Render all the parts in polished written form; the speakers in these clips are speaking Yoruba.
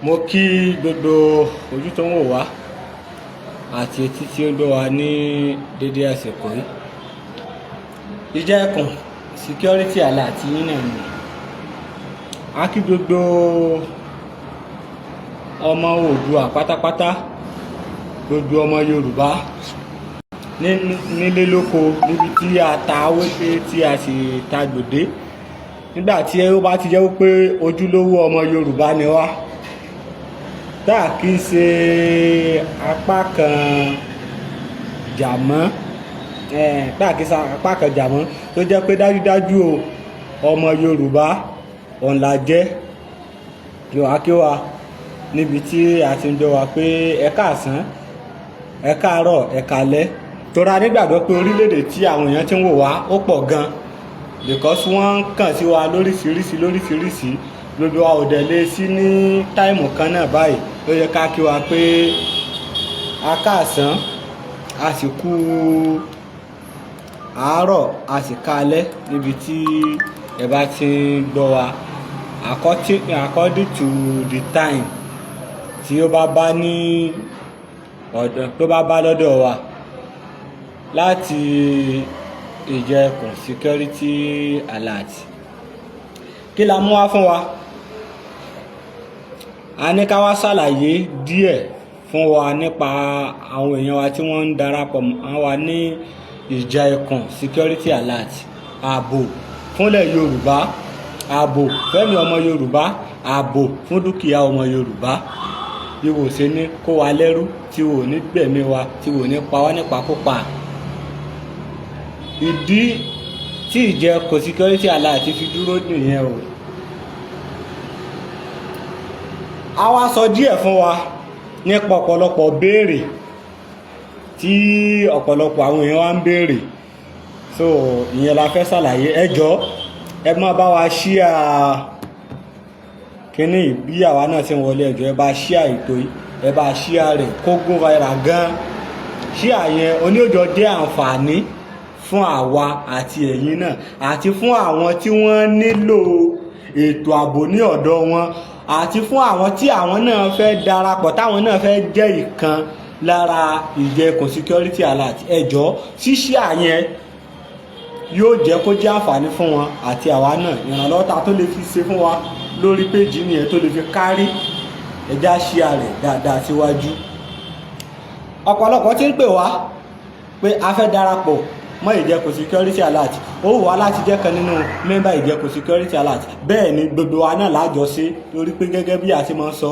Mo kí gbogbo ojú tó ń wò wá àti etí tí ó ń gbọ́ wa ní dédé àsìkò yìí. Ìjà Ẹkùn Security Alert yín náà ni. A kí gbogbo ọmọ Oòduà pátápátá, gbogbo ọmọ Yorùbá nílé lóko, níbi tí a ta wété tí a sì ta gbòdé. Nígbà tí ó bá ti jẹ́ wípé ojúlówó ọmọ Yorùbá ni wá, tá a kì í ṣe apá kan jàmọ́, tá a kì í ṣe apá kan jàmọ́, tó jẹ́ pé dájúdájú o, ọmọ Yorùbá òun la jẹ́. Yóò kí wa níbi tí a ti ń jọ wa pé ẹ káàsán, ẹ káàárọ̀, ẹ káalẹ́, torí a nígbàgbọ́ pé orílẹ̀-èdè tí àwọn èèyàn ti ń wò wá ó pọ̀ gan, because wọ́n ń kàn sí wa lóríṣiríṣi lóríṣiríṣi. Gbogbo wa ò dẹ̀ lè sí ní time kan náà báyìí. Ló yẹ ká kí wa pé a káàsán, a sì kú àárọ̀, a sì káalẹ́ níbi tí ẹ bá ti ń gbọ́ wa, according to the time tí ó bá bá ní ọ̀dọ̀, tó bá bá lọ́dọ̀ wa. Láti Ìjà Ẹkùn Security Alert, kí la mú wá fún wa? A ní ká wá ṣàlàyé díẹ̀ fún wa nípa àwọn èèyàn wa tí wọ́n ń darapọ̀ mọ́ wa ní Ìjà Ẹkùn Security Alert. Ààbò fúnlẹ̀ Yorùbá, ààbò fẹ́mi ọmọ Yorùbá, ààbò fún dúkìá ọmọ Yorùbá, bí wò ṣe ní kó wa lẹ́rú, tí wò ní gbẹ̀mí wa, tí wò ní pa wá nípakúpa. Ìdí tí Ìjà Ẹkùn Security Alert fi dúró nìyẹn o. A wá sọ díẹ̀ fún wa nípa ọ̀pọ̀lọpọ̀ béèrè tí ọ̀pọ̀lọpọ̀ àwọn èèyàn wa ń béèrè. So ìyẹn la fẹ́ ṣàlàyé. Ẹ jọ̀ọ́, ẹ má bá wa share kínní bí àwa náà ti ń wọlé. Ẹ jọ̀ọ́, ẹ bá share ètò yìí, ẹ bá share rẹ̀ kó go viral gan. Share yẹn oníòjọ jẹ́ àǹfààní fún àwa àti ẹ̀yin náà, àti fún àwọn tí wọ́n nílò ètò ààbò ní ọ̀dọ̀ wọn, àti fún àwọn tí àwọn náà fẹ́ darapọ̀, táwọn náà fẹ́ jẹ́ ìkan lára Ìjà Ẹkùn Security Alert. Ẹ jọ̀ọ́, ṣíṣí yẹn yóò jẹ́ kó jẹ́ àǹfààní fún wọn àti àwa náà. Ìrànlọ́wọ́ ta tó lè fi ṣe fún wa lórí péjì nìyẹn tó lè fi kárí. Ẹ jẹ́ á share rẹ̀ dáadáa síwájú. Ọ̀pọ̀lọpọ̀ tí ń pè wá pé a fẹ́ darapọ̀ mọ́ Ìjà Ẹkùn Security Alert, ó wù wá láti jẹ́ kan nínú member Ìjà Ẹkùn Security Alert. Bẹ́ẹ̀ ni, gbogbo wa náà lájọṣe, lórí pé gẹ́gẹ́ bí a ti máa ń sọ,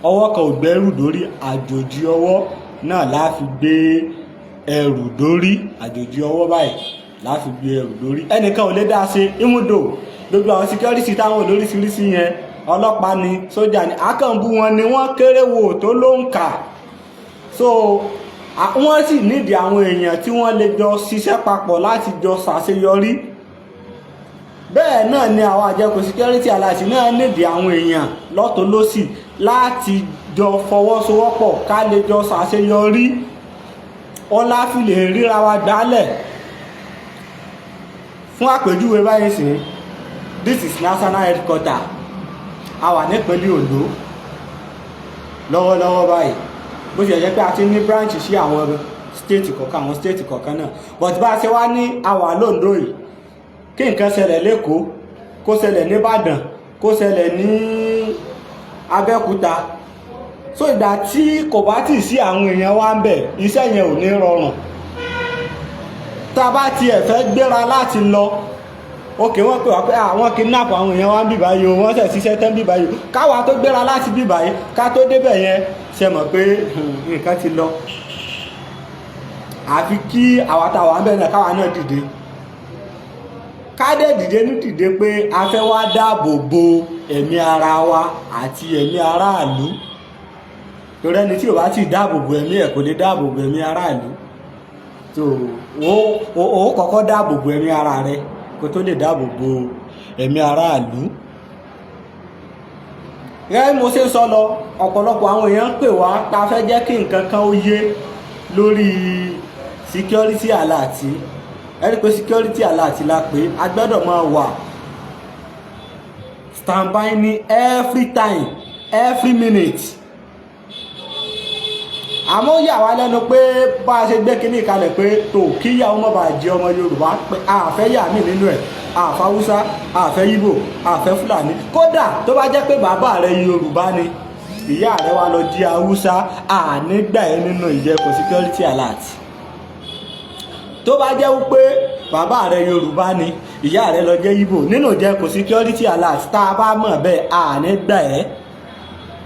ọwọ́ kan ò gbẹ́rù dórí, àjòjì ọwọ́ náà la fi gbé ẹrù dórí. Àjòjì ọwọ́ báyìí la fi gbé ẹrù dórí. Ẹnìkan ò lè dá ṣe ìmúdò. Gbogbo àwọn security táwọn olóríṣiríṣi yẹn, ọlọ́pàá ni, sójà ni, àkànbù wọn ni, wọ́n kéré wò tó ló ń kà. So wọ́n sì nídìí àwọn èèyàn tí wọ́n lè jọ ṣiṣẹ́ papọ̀ láti jọ ṣàṣeyọrí. Bẹ́ẹ̀ náà ni àwọn Ìjà Ẹkùn Security Alert náà nídìí àwọn èèyàn lọ́tún lọ́sì láti jọ fọwọ́sowọ́pọ̀ ká lè jọ ṣàṣeyọrí, ọlá fi lè ríra wa gbálẹ̀. Fún àpèjúwe báyìí sí, this is national headquarter. A wà nípínlẹ̀ Ondo lọ́wọ́lọ́wọ́ báyìí, bó ṣe jẹ́ pé a ti ní branch sí àwọn state kọ̀ọ̀kan, àwọn state kọ̀ọ̀kan náà. But bá a ṣe wá ní àwà lóńdó yìí, kí nǹkan ṣẹlẹ̀ lẹ́kọ̀ọ́, kó ṣẹlẹ̀ nìbàdàn, kó ṣẹlẹ̀ ní Abẹ́òkúta, so ìgbà tí kò bá tì sí àwọn èèyàn wa ń bẹ̀, iṣẹ́ yẹn ò ní rọrùn. Tá a bá tiẹ̀ fẹ́ gbéra láti lọ òkè, wọ́n pè wá pé àwọn kidnap àwọn èèyàn wa ń bì báyìí o, wọ́n ṣẹ̀ ṣiṣẹ́ tán bì báyìí o, káwa tó gbéra láti bì báyìí ká tó débẹ̀ yẹn, ṣe mọ̀ pé nǹkan ti lọ? Àfi kí àwa tá a wà ń bẹ̀ náà, káwa náà dìde, ká dẹ̀ dìde ní dìde pé a fẹ́ wá dáàbò bo ẹ̀mí ara wa àti ẹ̀mí aráàlú, torí ẹni tí ò bá ti dáàbò bo ẹ̀mí ẹ̀ kò lè dáàbò bo ẹ̀mí aráàlú. So ó kọ́kọ́ dáàbò bo ẹ̀mí ara rẹ kó tó lè dáàbò bo ẹ̀mí aráàlú. Gẹ́gẹ́ bí mo ṣe ń sọ lọ, ọ̀pọ̀lọpọ̀ àwọn èèyàn ń pè wá ta fẹ́ jẹ́ kí nǹkan kan ó yé lórí security alert. Ẹ rí i pé security alert la pé a gbọ́dọ̀ máa wà. Standby ní every time, every minute. Àmọ́ ó yà wá lẹ́nu pé bá a ṣe gbé kínní kalẹ̀ pé tó kíyàwó má bàa jẹ ọmọ Yorùbá, pé àfẹ́ yà mí nínú ẹ̀, àfẹ́ Haúsá, àfẹ́ Ìgbò, àfẹ́ Fúlàní. Kódà tó bá jẹ́ pé bàbá rẹ Yorùbá ni, ìyá rẹ wá lọ jí Haúsá, ànígbà ẹ nínú Ìjẹkùn security alert. Tó bá jẹ́ wípé bàbá rẹ Yorùbá ni, ìyá rẹ lọ jẹ́ Ìgbò, nínú Ìjẹkùn security alert, tá a bá mọ̀ bẹ́ẹ̀, ànígbà ẹ.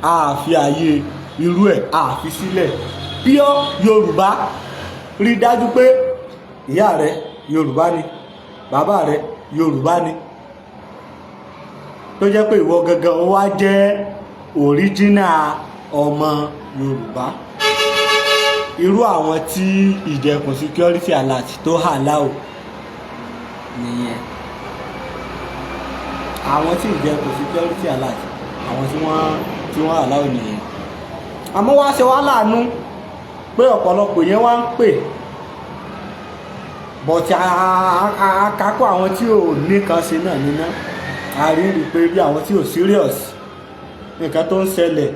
Àfi àyè irú ẹ̀ àfi sílẹ̀. Pure Yorùbá, rí dájú pé ìyá rẹ Yorùbá ni, bàbá rẹ Yorùbá ni, tó jẹ́ pé ìwọ gangan ó wá jẹ́ original ọmọ Yorùbá. Irú àwọn tí Ìjẹkùn security alert tó allow nìyẹn. Àwọn tí Ìjẹkùn security alert, àwọn tí wọ́n allow nìyẹn. Àmọ́ wá ṣe wá láàánú pé ọ̀pọ̀lọpọ̀ yẹn wá ń pè, but àkákọ́ àwọn tí ò ní kan ṣe náà níná. A rí rí pé bí àwọn tí ò serious nǹkan tó ń ṣẹlẹ̀,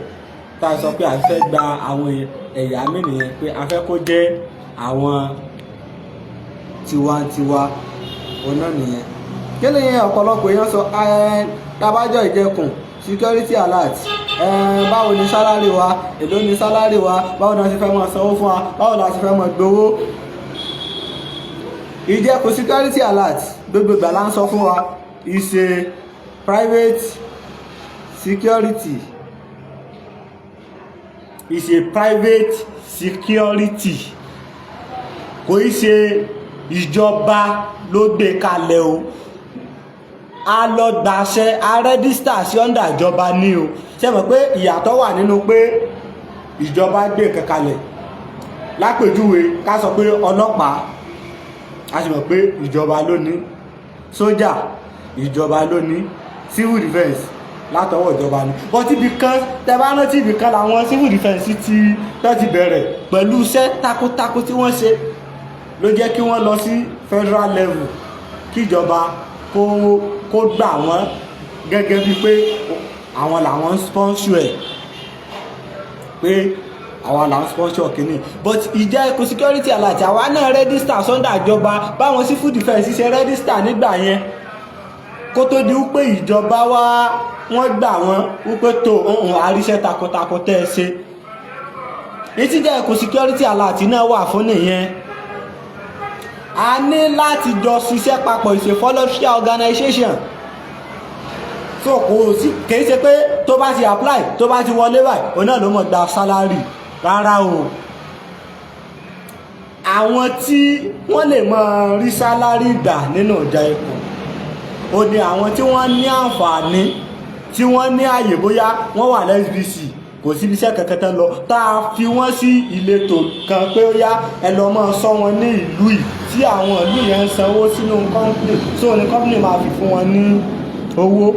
tá a sọ pé a fẹ́ gba àwọn ẹ̀yà mí nìyẹn, pé a fẹ́ kó jẹ́ àwọn tiwantiwa òun náà nìyẹn. Kí ni ọ̀pọ̀lọpọ̀ èèyàn sọ? Tabajọ Ìjẹkùn security alert, báwo ni salary wa? Èló ni salary wa? Báwo ni a ṣe fẹ́ máa sanwó fún wa? Báwo ni a ṣe fẹ́ máa gbowó? Ìjẹkùn security alert, gbogbo ìgbà la ń sọ fún wa, is a private security, is a private security. Kò í ṣe ìjọba ló gbé kalẹ̀ o. A lọ gbàṣẹ, a register sí under ìjọba ní o. Ṣe mọ̀ pé ìyàtọ̀ wà nínú pé ìjọba gbé nǹkan kalẹ̀? Lápèjúwe, ká sọ pé ọlọ́pàá, a sì mọ̀ pé ìjọba ló ní sójà, ìjọba ló ní civil defence, látọwọ́ ìjọba ni. But ibì kan, tẹ bá rántí, ibì kan làwọn civil defence ti tó ti bẹ̀rẹ̀ pẹ̀lú iṣẹ́ takuntakun tí wọ́n ṣe ló jẹ́ kí wọ́n lọ sí federal level, kíjọba kó gbà wọ́n gẹ́gẹ́ bíi pé àwọn làwọn ń sponsor ẹ̀, pé àwa là ń sponsor kìíní. But Ìjẹkùn security alert, àwa náà register under ìjọba, báwọn civil defence ṣe register nígbà yẹn, kó tó di wípé ìjọba wá wọ́n gbà wọ́n wípé tó ohun àríṣẹ́ takuntakun tẹ́ ẹ ṣe. Ìtí Ìjẹkùn security alert náà wà fún nìyẹn. A ní láti jọ ṣiṣẹ́ papọ̀. Is a voluntary organization, so kò sí, kì í ṣe pé tó bá ti apply, tó bá ti wọlé báyìí, òun náà ló mọ̀ gba salary. Rárá o. Àwọn tí wọ́n lè máa rí salary gbà nínú ìjà ikùn ó ní àwọn tí wọ́n ní àǹfààní, tí wọ́n ní àyè, bóyá wọ́n wà l'SBC, kò síbi iṣẹ́ kankan tán lọ, tá a fi wọ́n sí ìletò kan pé ó yá, ẹ lọ máa sọ wọn ní ìlú yìí, tí àwọn ìlú yẹn ń sanwó sínú company, so ní company máa fi fún wọn ní owó.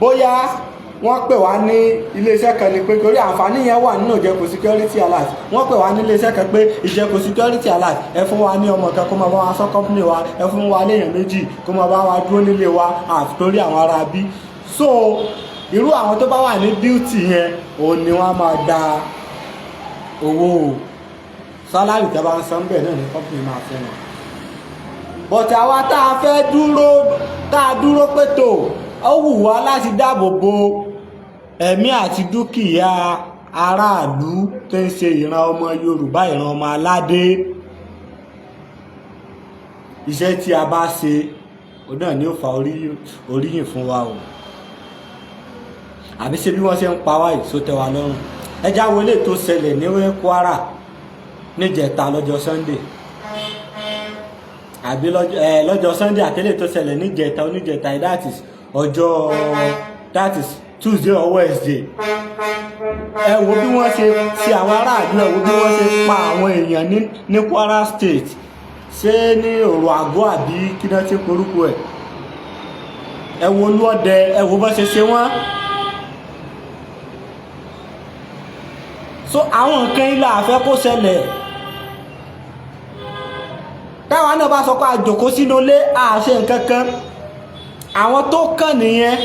Bóyá wọ́n pè wá ní iléeṣẹ́ kan ni pé torí àǹfààní yẹn wà nínú Ìjẹkùn security alert, wọ́n pè wá ní iléeṣẹ́ kan pé Ìjẹkùn security alert, ẹ fún wa ní ọmọ kan kó máa bá wa sọ company wa, ẹ fún wa léèyàn méjì kó máa bá wa dúró nílé wa, àfi torí àwọn ará bí. So irú àwọn tó bá wà ní duty yẹn, òun ni wọ́n máa gba owó salary tí a bá ń san bẹ́ẹ̀ náà ní company máa fún wọn. But àwa tá a fẹ́ dúró, tá a dúró pé tó ó wù wá láti dáàbò bo ẹ̀mí àti dúkìá aráàlú tó ń ṣe ìran ọmọ Yorùbá, ìran ọmọ aládé, iṣẹ́ tí a bá ṣe, òun náà ni ó fa oríyìn fún wa o. Àbí ṣe bí wọ́n ṣe ń pa wá yìí, só tẹ́ wa lọ́rùn? Ẹ já wo eléyìí tó ṣẹlẹ̀ ní Kwara níjẹta lọ́jọ́ Sunday, àbí lọ́jọ́ Sunday, àtẹ́lẹ̀ tó ṣẹlẹ̀ níjẹta oníjẹta, that is ọjọ́, that is Tuesday or Wednesday. Ẹ wo bí wọ́n ṣe ṣe àwọn aráàlú, ẹ wo bí wọ́n ṣe pa àwọn èèyàn ní Kwara State. Ṣé ní òrò àgọ́ àbí kí náà ti porúkọ ẹ̀? Ẹ wo olúọdẹ, ẹ wo bó ṣe ṣe wọ́n. So àwọn nǹkan ilé àfẹ́ kó ṣẹlẹ̀, táwa náà bá sọ pé a jòkó sínú ilé, àṣẹ nǹkan kan. Àwọn tó kàn nìyẹn,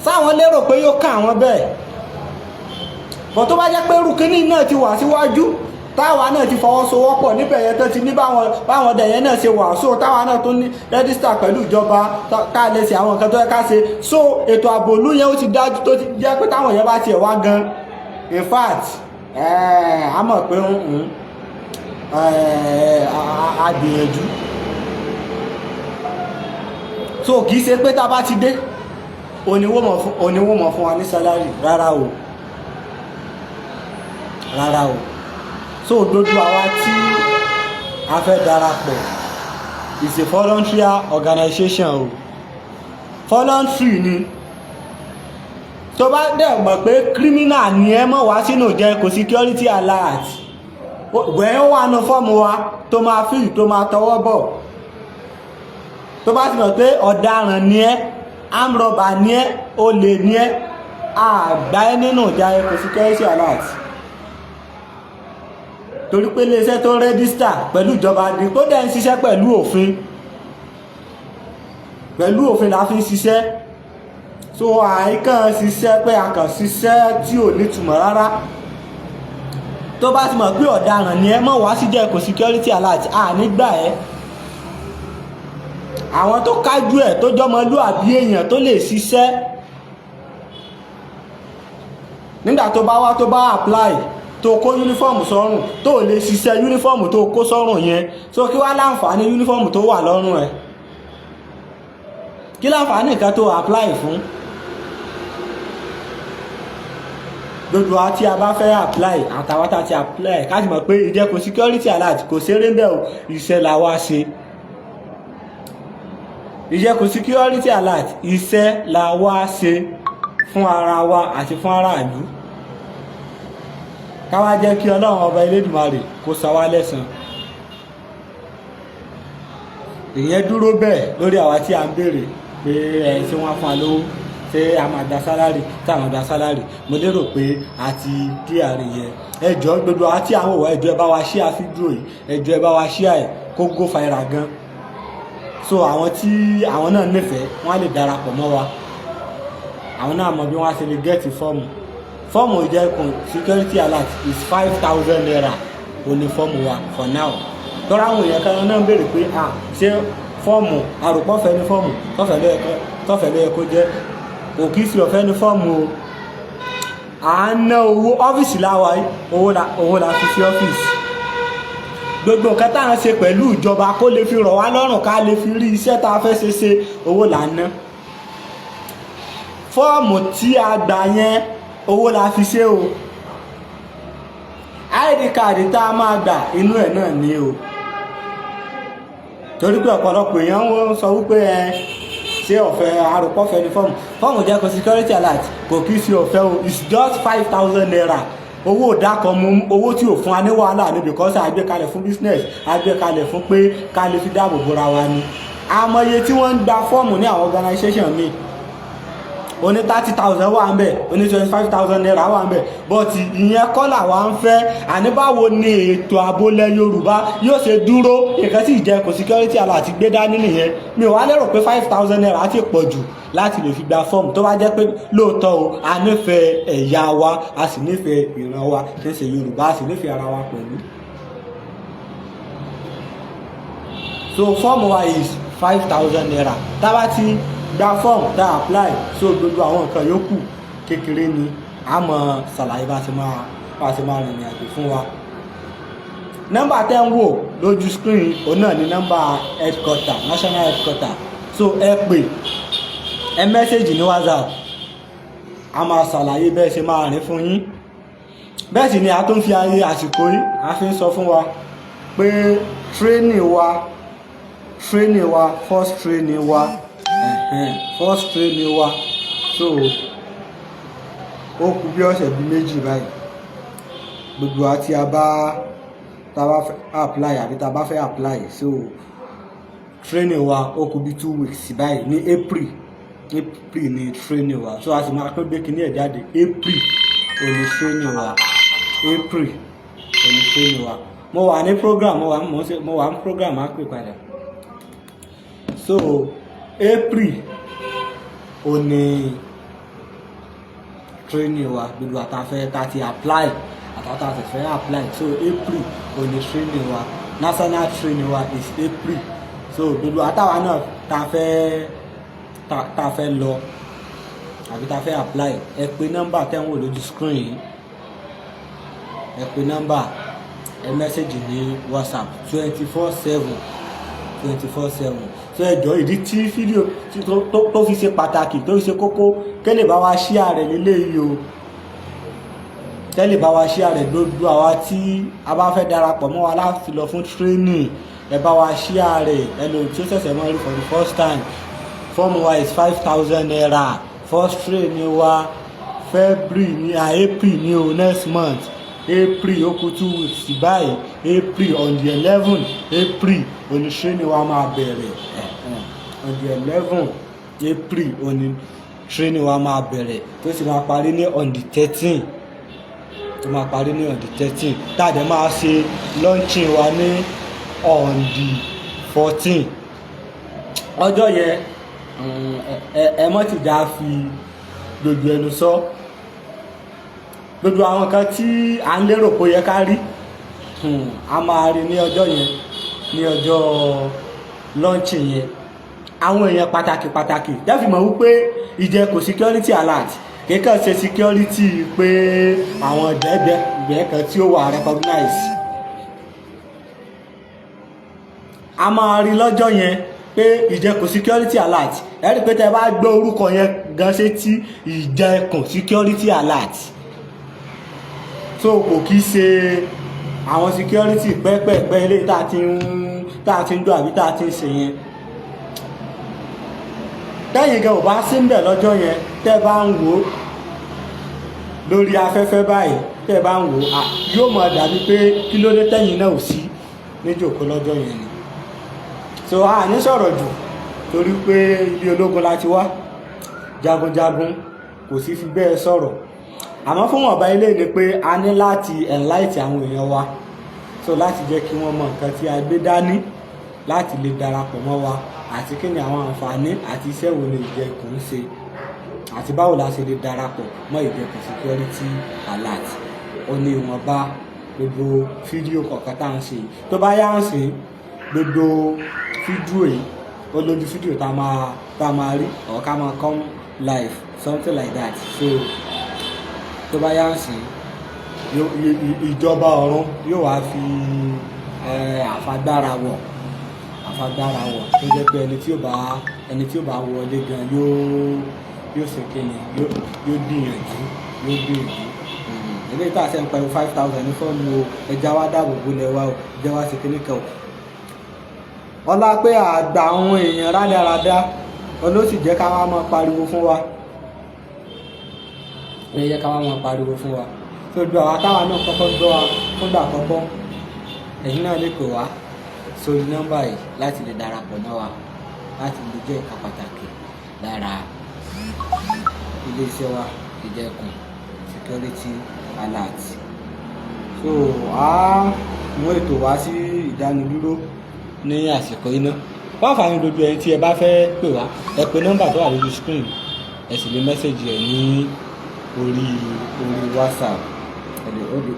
sáwọn lérò pé yóò kàn àwọn bẹ́ẹ̀ bọ̀. Tó bá jẹ́ pé rúkínní náà ti wà síwájú, táwa náà ti fọwọ́sowọ́pọ̀ níbẹ̀ yẹn, tó ti ní báwọn dẹ̀yẹn náà ṣe wà, so táwa náà tó ní register pẹ̀lú ìjọba, ká lè ṣe àwọn nǹkan tó yẹ ká ṣe, so ètò ààbò ìlú yẹn ó ti dájú, tó ti jẹ́ pé táwọn yẹn bá tiẹ̀ wá gan, in fact, a mọ̀ pé a gbìyànjú. So kì í ṣe pé tá a bá ti dé oníwó mọ̀ fún wa ní salary, rárá o, rárá o. So gbogbo àwa tí a fẹ́ darapọ̀, is a voluntary organization o, voluntary ni. Tó bá dẹ̀ mọ̀ pé criminal ni ẹ, mọ̀ wá sínú Ìjẹkùn security alert. Wẹ́n ó wà nù fọ́ọ̀mù wa tó máa fill, tó máa tọwọ́ bọ̀. Tó bá ti mọ̀ pé ọ̀daràn ni ẹ́, armed robber ni ẹ́, olè ni ẹ́, àgbá ẹ́ nínú Ìjẹkùn security alert, torí pé iléeṣẹ́ tó ń register pẹ̀lú ìjọba ni, tó dẹ̀ ń ṣiṣẹ́ pẹ̀lú òfin. Pẹ̀lú òfin la fi ń ṣiṣẹ́. So àìkàn ṣiṣẹ́ pé a kàn ṣiṣẹ́ tí ò nítumọ̀ rárá. Tó bá ti mọ̀ pé ọ̀daràn ni ẹ, mọ̀ wá sí Ìjẹkùn security alert, à nígbà ẹ́. Àwọn tó kájú ẹ̀, tó jọmọlúàbí èèyàn, tó lè ṣiṣẹ́, nígbà tó bá wá, tó bá apply, tó kó uniform sọ́rùn, tó lè ṣiṣẹ́ uniform tó kó sọ́rùn yẹn, so kí wá láǹfààní uniform tó wà lọ́rùn ẹ̀? Kí láǹfààní nǹkan tó apply fún? Gbogbo wa tí a bá fẹ́ apply, àtàwọn tá a ti apply, ká sì mọ̀ pé Ìjẹkùn security alert kò ṣeré ń bẹ̀ o, iṣẹ́ la wá ṣe. Ìjẹkùn security alert, iṣẹ́ la wá ṣe fún ara wa àti fún aráàlú. Ká wá jẹ́ kí Ọlọ́run Ọba Elédùmarè kó san wá lẹ́san. Ìyẹn dúró bẹ́ẹ̀. Lórí àwa tí a ń béèrè pé ẹ ṣé wọ́n á fún wa lówó, ṣé a máa gba salary, tí àwọn gba salary, mo lérò pé a ti dí àárín yẹn. Ẹ jọ̀ọ́, gbogbo àwa tí àwọn òwò, ẹ jọ̀ọ́, ẹ bá wa share fídíò yìí. Ẹ jọ̀ọ́, ẹ bá wa share ẹ̀ kó go viral gan, so àwọn tí àwọn náà nífẹ̀ẹ́, wọ́n á lè darapọ̀ mọ́ wa. Àwọn náà mọ bí wọ́n á ṣe lè get fọ́ọ̀mù. Fọ́ọ̀mù Ìjẹkùn security alert is ₦5,000 ó ní fọ́ọ̀mù wa for now. Tọ́ra àwọn èèyàn kan náà ń béèrè pé, ah, ṣé fọ́ọ̀mù àròpọ̀fẹ́ ní fọ́ọ̀mù tọ́fẹ̀ ló yẹ kó jẹ́? Kò kìí sí ọ̀fẹ́ ní fọ́ọ̀mù o. À ń ná owó ọ́fíìsì láwa yìí, owó la fi sí ọ́fíìsì. Gbogbo nǹkan tá à ń ṣe pẹ̀lú ìjọba kó lè fi rọ̀ wá lọ́rùn, ká lè fi rí iṣẹ́ tá a fẹ́ ṣe ṣe, owó là ń ná. Fọ́ọ̀mù tí a gbà yẹn, owó la fi ṣe o. ID card tá a máa gbà, inú ẹ̀ náà ní o, torí pé ọ̀pọ̀lọpọ̀ èèyàn ń sọ wípé ẹ ṣé ọ̀fẹ́, àròpọ̀fẹ́ ní fọ́ọ̀mù. Fọ́ọ̀mù Ìjẹkùn security alert kò kí sí ọ̀fẹ́ o. It's just ₦5,000. Owó ìdákan mú, owó tí ò fún wa ní wàhálà ni, because a gbé kalẹ̀ fún business, a gbé kalẹ̀ fún pé ká lè fi dáàbò bora wa ni. Àmọye tí wọ́n ń gba fọ́ọ̀mù ní àwọn organization míì, oní 30,000 wà ń bẹ̀, oní ₦25,000 wà ń bẹ̀, but ìyẹn kọ́ làwa ń fẹ́. Àní báwo ni ètò ààbò ilẹ̀ Yorùbá yóò ṣe dúró? Nǹkan tí Ìjẹkùn security alert gbé dání nìyẹn. Mi ò wá lérò pé ₦5,000 ti pọ̀ jù láti lè fi gba fọ́ọ̀mù, tó bá jẹ́ pé lóòótọ́ o, a nífẹ̀ẹ́ ẹ̀yà wa, a sì nífẹ̀ẹ́ ìran wa tí ń ṣe Yorùbá, a sì nífẹ̀ẹ́ ara wa pẹ̀lú. So fọ́ọ̀mù wa is ₦5,000. Tá a bá ti gba fọ́ọ̀mù, tá a apply, so gbogbo àwọn nǹkan yòókù kékeré ni. A mọ̀ ṣàlàyé bá ṣe máa rìnrìn àjò fún wa. Nọ́mbà tẹ́ ń wò lójú screen, òun náà ni nọ́mbà headquarter, national headquarter. So ẹ pè, ẹ message ní WhatsApp, a máa ṣàlàyé bẹ́ẹ̀ ṣe máa rìn fún yín. Bẹ́ẹ̀ sì ni a tún fi ayé àsìkò yìí, a fi ń sọ fún wa pé training wa, first training wa, first training wa, so ó kù bí ọ̀sẹ̀ bíi 2 báyìí. Gbogbo wa tí a bá tá a bá fẹ́ apply àbí tá a bá fẹ́ apply, so training wa ó kù bí 2 weeks báyìí. Ní April, April ní training wa. So a sì máa pín gbé kinní ẹ̀ jáde. April ò ní training wa, April ò ní training wa. Mo wà ní program, mo wà ní program, á pè padà. So April ó ní training wa. Gbogbo àtàfẹ́ tá ti apply, àtàwọn tá ti fẹ́ apply, so April ó ní training wa. National training wa is April. So gbogbo àtàwọn náà tá fẹ́ lọ àbí tá fẹ́ apply, ẹ pè nọ́mbà tẹ́ ń wò lójú screen yìí. Ẹ pè nọ́mbà, ẹ message ní WhatsApp, 24/7, 24/7. So ẹ jọ̀ọ́, ìdí tí fídíò tó fi ṣe pàtàkì, tó fi ṣe kókó, kẹ́lẹ̀ bá wa share rẹ̀ lélẹ́yìí o, kẹ́lẹ̀ bá wa share rẹ̀. Gbogbo àwa tí a bá fẹ́ darapọ̀ mọ́ wa láti lọ fún training, ẹ bá wa share rẹ̀. Ẹ lò tí ó ṣẹ̀ṣẹ̀ mọ́ rí for the first time. Fọ́ọ̀mù wa is ₦5,000. First training wa, February ní, April ní o, next month April. Ó kù 2 weeks báyìí. April, on the 11 April òní training wa máa bẹ̀rẹ̀. On the 11 April òní training wa máa bẹ̀rẹ̀, tó sì máa parí ní on the 13, tó máa parí ní on the 13, tá a dẹ̀ máa ṣe launching wa ní on the 14. Ọjọ́ yẹn, ẹ mọ́ ti já fi gbogbo ẹnu sọ. Gbogbo àwọn kan tí à ń lérò pé ó yẹ ká rí, a máa rí ní ọjọ́ yẹn, ní ọjọ́ launching yẹn. Àwọn èèyàn pàtàkì pàtàkì dẹ́fì mọ̀ wípé Ìjẹkùn security alert kíkàn ṣe security pé àwọn gbẹ̀gbẹ̀ kan tí ó wà recognize. A máa rí lọ́jọ́ yẹn pé Ìjẹkùn security alert. Ẹ rí i pé tẹ́ bá gbọ́ orúkọ yẹn gan ṣe tí Ìjẹkùn security alert, so kò kí ṣe àwọn security pẹ́pẹ́pẹ́ ilé tá a ti ń gbọ́ àbí tá a ti ń ṣe yẹn. Tẹ́yìn gan ò bá sí ń bẹ̀ lọ́jọ́ yẹn, tẹ́ bá ń wò ó lórí afẹ́fẹ́ báyìí, tẹ́ bá ń wò ó, yóò mọ̀ dàbí pé kí ló dé tẹ́yìn náà ò sí níjòkó lọ́jọ́ yẹn ni. So a ní sọ̀rọ̀ jù torí pé ilé ológun la ti wá, jagunjagun kò sí fi bẹ́ẹ̀ sọ̀rọ̀. Àmọ́ fún ọ̀bá ilé ni pé a ní láti enlight àwọn èèyàn wa, so láti jẹ́ kí wọ́n mọ nǹkan tí a gbé dání láti lè darapọ̀ mọ́ wa, àti kí ni àwọn àǹfààní àti iṣẹ́ wo ni Ìjẹkùn ń ṣe, àti báwo la ṣe lè darapọ̀ mọ́ Ìjẹkùn security alert. Ó ní ìwọ̀nba gbogbo fídíò kọ̀ọ̀kan tá à ń ṣe. Tó bá yá ń sìn, gbogbo fídíò yìí ó lójú fídíò tá a máa rí or ká máa come live, something like that. So tó bá yá ń sìn, ìjọba ọ̀run yóò wá fi àfagbára wọ̀, tó jẹ́ pé ẹni tí ó bá wọlé gan yóò ṣe kíni, yóò gbìyànjú, yóò gbìyànjú. Eléyìí tá a ṣe ń pariwo 5,000 ní fọ́ọ̀mù o, ẹja wa dáàbò bolẹ̀ wa o, ẹja wa ṣe kíní kan o. Ọlá pé àgbà àwọn èèyàn rádaràda olóṣì jẹ́ ká wá máa pariwo fún wa, ẹ jẹ́ ká wá máa pariwo fún wa. Tó ju àwa táwa náà kọ́kọ́ gbọ́ wa fúngbà àkọ́kọ́, ẹ̀yin náà lè pè wá sórí nọ́mbà yìí láti lè darapọ̀ mọ́ wa, láti lè jẹ́ ìka pàtàkì lára iléeṣẹ́ wa, Ìjẹkùn security alert. So a mú ètò wá sí ìdánidúró ní àsìkò iná. Fún àǹfààní gbogbo ẹni tí ẹ bá fẹ́ pè wá, ẹ pè nọ́mbà tó wà lójú screen, ẹ sì lè message ẹ ní orí WhatsApp.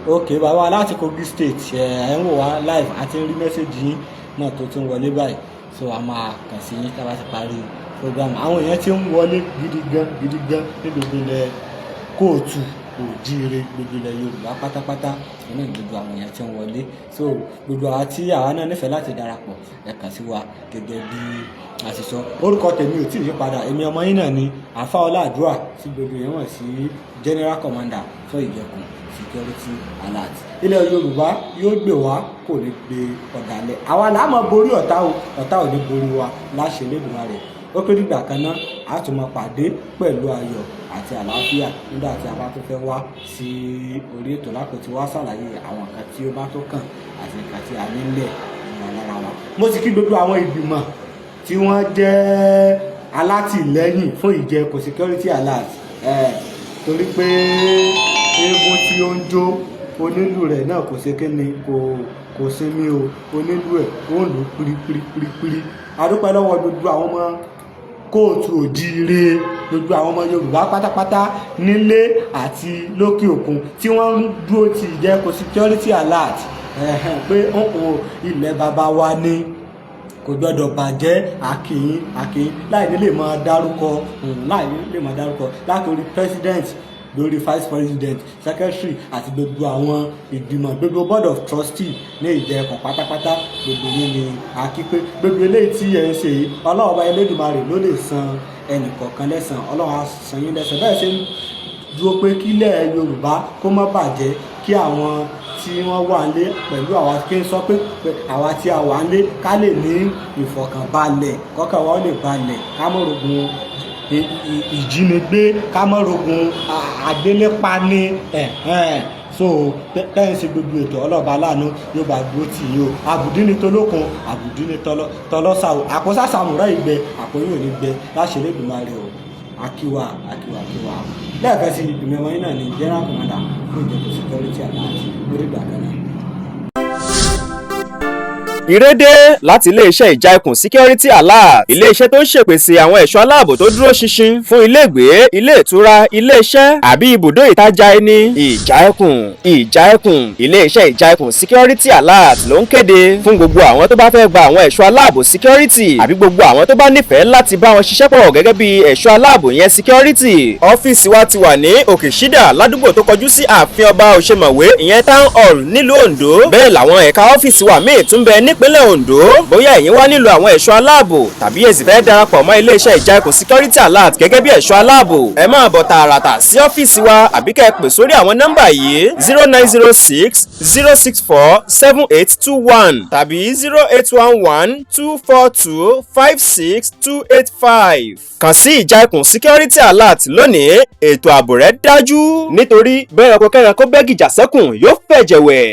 Ok, bàbá láti Kogi State, ẹ ń wò wá live, àti rí message yín náà tó ti ń wọlé báyìí. So a máa kàn sí yín tá a bá ti parí program. Àwọn èèyàn ti ń wọlé gidi gan gidi gan ní gbogbo ilẹ̀ kóòtù òjíire, gbogbo ilẹ̀ Yorùbá pátápátá nínú gbogbo àwọn èèyàn tí ń wọlé. So gbogbo àwa tí àwa náà nífẹ̀ẹ́ láti darapọ̀, ẹ kàn sí wa gẹ́gẹ́ bí a ṣe sọ. Orúkọ tèmi ò tí ì yí padà. Èmi ọmọ yín náà ni Àfa Ọlá Àdúrà, tí gbogbo èèyàn mọ̀ sí General Commander fún Ìjẹkùn security alert. Ilẹ̀ Yorùbá yóò gbè wá, kò ní gbé ọ̀dàlẹ̀. Àwa là á máa borí ọ̀tá o, ọ̀tá ò ní borí wa láṣẹ Elédùmarè. Ó pé dìgbà kan náà, a tún máa pàdé pẹ̀lú ayọ̀ àti àlàáfíà nígbà tí a bá tó fẹ́ wá sí orí ètò lápò tí wá ṣàlàyé àwọn nǹkan tí ó bá tó kàn àti nǹkan tí a nílẹ̀ ìwọ̀n lára wa. Mo sì kí gbogbo àwọn ìgbìmọ̀ tí wọ́n jẹ́ alátìlẹ́yìn fún Ìjẹkùn security alert, torí pé eégún tí ó ń jó, onílù rẹ̀ náà kò ṣe kí ni, kò sinmi o. Onílù ẹ̀ ó ń lù pírípírípírí. A dúpẹ́ lọ́wọ́ gbogbo àwọn ọmọ. Káàárọ̀ oòjíire, gbogbo àwọn ọmọ Yorùbá pátápátá nílé àti lókè òkun tí wọ́n ń dúró ti Ìjẹkùn Security Alert pé ilẹ̀ bàbá wa ní kò gbọ́dọ̀ bàjẹ́. Àkìyín, àkìyín, láì ní lè máa dárúkọ, láì ní lè máa dárúkọ, látòrí president, lórí vice president, secretary àti gbogbo àwọn ìgbìmọ̀, gbogbo board of trustee ní Ìjẹkùn pátápátá, gbogbo yín ni a kí pé gbogbo eléyìí tí ẹ ń ṣe yìí, Ọlọ́run Ọba Elédùmarè ló lè san ẹnì kọ̀ọ̀kan lẹ́san. Ọlọ́run á san yín lẹ́san bẹ́ẹ̀ ṣe ń dúró pé kílẹ̀ Yorùbá kó má bàjẹ́, kí àwọn tí wọ́n wà nílé pẹ̀lú àwa, kí n sọ pé àwa tí a wà nílé, ká lè ní ìfọ̀kànbalẹ̀, kọ́kàn wa ó lè balẹ̀, ká má rogun ìjínigbé, ká má rogun àgbélépani. So tẹ́yìn sí gbogbo ètò, ọlọ́ba aláàánú yóò bá dúró tì yín o. Àbùdí ni tolókun, àbùdí ni tọlọ́sà o. Àpòsàsàmùrọ̀ ìgbẹ àpòyìn ò ní gbẹ láṣẹ Elédùmarè o. Akíwa, akíwa, akíwa lẹ́ẹ̀kan sí. Ìgbìmọ̀ ọmọ yín náà ní general commander fún Ìjẹ̀bú Security Alert lórí ìgbà kan náà. Ìrédé láti iléeṣẹ́ Ìjà Ẹkùn Security Alert, iléeṣẹ́ tó ń ṣèpèsè àwọn ẹ̀ṣọ́ aláàbò tó dúró ṣinṣin fún iléègbé, ilé ìtura, iléeṣẹ́ àbí ibùdó ìtajà ẹni. Ìjà Ẹkùn, Ìjà Ẹkùn, iléeṣẹ́ Ìjà Ẹkùn Security Alert ló ń kéde fún gbogbo àwọn tó bá fẹ́ gba àwọn ẹ̀ṣọ́ aláàbò security àbí gbogbo àwọn tó bá nífẹ̀ẹ́ láti bá wọn ṣiṣẹ́ pọ̀ gẹ́gẹ́ bí ẹ̀ṣọ́ aláàbò yẹn security. Ọ́fíìsì wa ti wà ní Òkè Ṣídà, ládùúgbò tó kọjú sí ààfin Ọba Òṣèmọ̀wé, ìyẹn Town Hall, nílùú Oǹdó. Bẹ́ẹ̀ làwọn ẹ̀ka ọ́fíìsì wa míì tún bẹ nípínlẹ̀ Ondo. Bóyá ẹ̀yin wá nílò àwọn ẹ̀ṣọ́ aláàbò tàbí ẹ sì fẹ́ darapọ̀ mọ́ iléeṣẹ́ Ìjà Ẹkùn Security Alert gẹ́gẹ́ bí ẹ̀ṣọ́ aláàbò, ẹ máa bọ̀ tààràtà sí ọ́fíìsì wa àbí kẹ́ ẹ pè sórí àwọn nọ́mbà yìí: 09060647821 tàbí 08112425628 5. Kàn sí Ìjà Ẹkùn Security Alert lónìí, ètò ààbò rẹ̀ dájú, nítorí bẹ́ẹ̀ ẹranko kẹ́ranko bẹ́ gìjà sẹ́kùn yóò fẹ̀jẹ̀ wẹ̀.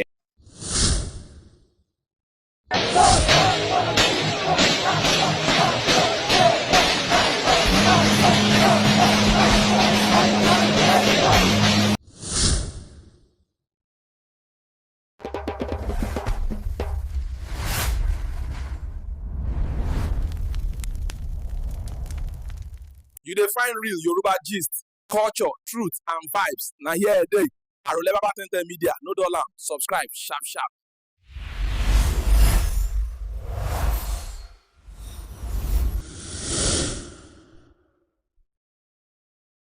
You dey find real Yoruba gist, culture, truth and vibes. Na here e dey. Arole Baba Ten Ten Media, no dull am, subscribe sharp sharp.